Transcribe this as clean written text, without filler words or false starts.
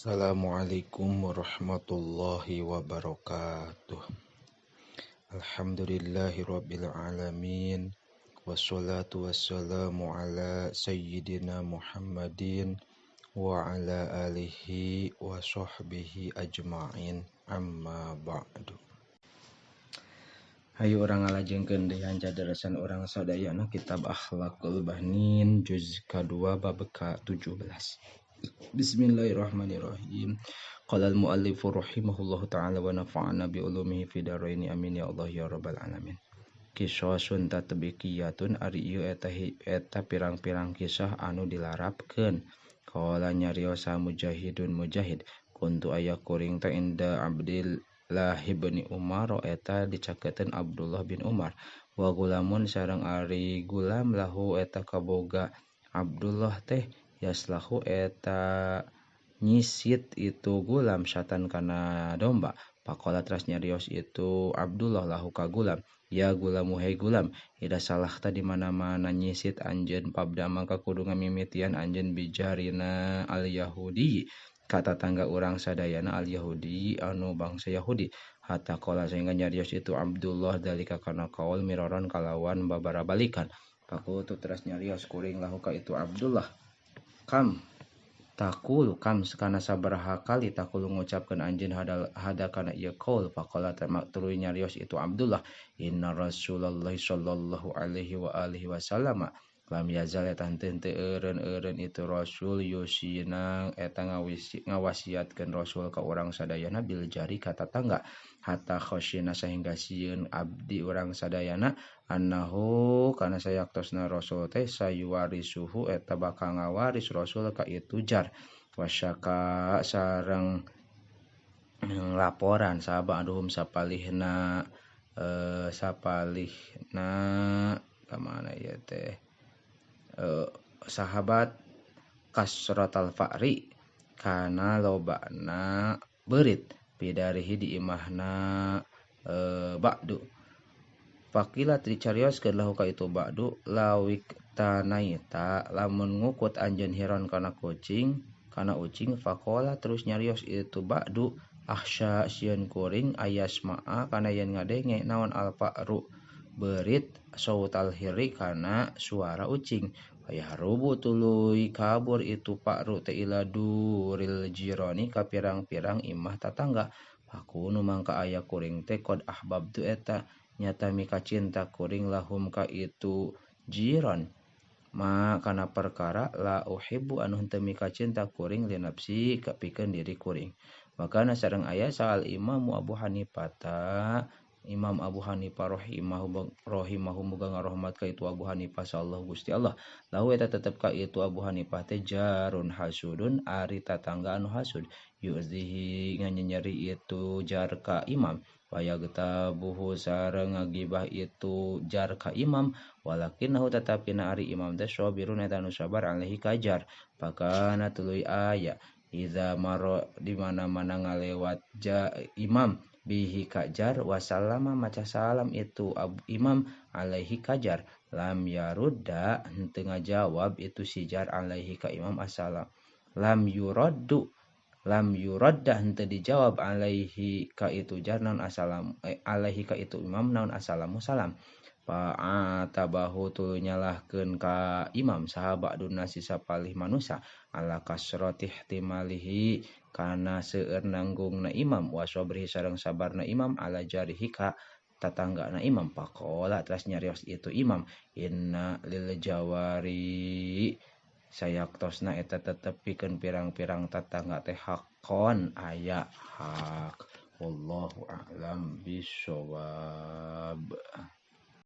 Assalamualaikum warahmatullahi wabarakatuh. Alhamdulillahirabbil alamin. Wassalatu wassalamu ala sayyidina Muhammadin wa ala alihi wa sahbihi ajma'in. Amma ba'du. Hayu urang ngalajengkeun deui hanca darasan urang sadayana kitab Akhlaqul Banin juz ka-2 bab ka-17. Bismillahirrahmanirrahim. Qala al-muallifu rahimahullahu ta'ala wa nafa'ana bi ulumihi fi dharaini, amin ya Allah ya rabbal alamin. Kisosun tatbiqiyatun, ari ieu eta pirang-pirang kisah anu dilarapkeun. Qala, nyarios Mujahidun Mujahid, kuntu, aya kuring teh, inda Abdillah bin Umar, eta dicaketeun Abdullah bin Umar, wa gulamun, sareng ari gulam, lahu, eta kaboga Abdullah teh, yaslahu, eta nyisit itu gulam, syatan, kana domba. Faqala, teras nyarios itu Abdullah, lahu, ka gulam, ya gulamu, hei gulam, idza salahta, di mana-mana nyisit anjeun, fabda, mangka kudu ngamimitian anjeun, bijarina al yahudi, ka tatangga urang sadayana, al yahudi, anu bangsa Yahudi. Hatta qala, sehingga nyarios itu Abdullah, dalika, kana kaul, miraran, kalawan babarabalikan. Faqultu, teras nyarios kuring, lahu, ka itu Abdullah, kam taqulu, kam, kana sabaraha kali, taqulu, ngucapkeun anjeun, hada, kana ieu qaul. Faqala, tuluy nyarios itu Abdullah, inna Rasulullah sallallahu alaihi wa alihi wasallam lam yazal, eta henteu eureun-eureun itu Rasul, yusina, eta ngawasiatkeun Rasul ka urang sadayana, bil jari, ka tatangga, hatta khasyina, sehingga sieun abdi urang sadayana, annahu, kana sayaktosna Rasul teh, sayuwarisuhu, eta bakal ngawaris Rasul ka itu jar. Wasyaka, sareng laporan, saha, ba'duhum, sapalihna sapalihna ka mana ieu teh sahabat, kasratal fa'ri, kana lobana beurit, bidarihi, di imahna ba'du. Faqila, dicarioskeun, lahu, ka itu ba'du, lawik tanaita, lamun ngukut anjeun, hiron, kana kucing, kana ucing. Faqala, terus nyarios itu ba'du, akhsya, sieun kuring, ayasma'a, kana yen ngadenge naon, alfa'ru, beurit, sautal hirri, kana suara ucing. Fayahrubu, tuluy kabur itu fa'ru teh, ila duril jirani, ka pirang-pirang imah tatangga. Fakunu, mangka aya kuring teh, qad ahbabtu, eta nyata mikacinta kuring, lahum, ka itu jiron, ma, kana perkara, la uhibbu, anu henteu mikacinta kuring, li nafsi, kapikeun diri kuring. Makana, sareng aya saal Imam Abu Hanifah ta, Imam Abu Hanifah rahimahu rahimahu, muga ngarohmat ka itu Abu Hanifah sallallahu Gusti Allah, lahu, eta tetep ka itu Abu Hanifah teh, jarun hasudun, ari tatangga anu hasud, yu'zihi, nganyenyeri itu jar ka imam, wayagtabuhu, sareng ngagibah itu jar ka imam. Walakinahu, tatapina ari imam teh, sabirun, eta anu sabar, alaihi, kajar. Pakana, tuluy aya, iza maro, di mana-mana ngalewat ja imam, bihi, kajar, wasallama, maca salam itu Abu imam, alaihi, kajar, lam yarudda, henteu ngajawab itu si jar, alaihi, ka imam, assalam. Lam yuraddu, lam yuradda, henteu dijawab, alaihi, ka itu jar, naon assalam, alaihi, ka itu imam, naon assalamu, salam. Fa'atabahu, tuluy nyalahkeun ka imam saha, ba'dun nasi, sapalih manusia, ala kasrati ihtimalihi, kana seueur nanggungna imam, wa sabrihi, sareng sabarna imam, ala jarihi, ka tatanggana imam. Faqala, teras nyarios itu imam, inna lil jawari, sayaktosna eta tetep pikeun pirang-pirang tatangga teh, haqqon, aya hak. Wallahu a'lam bissawab.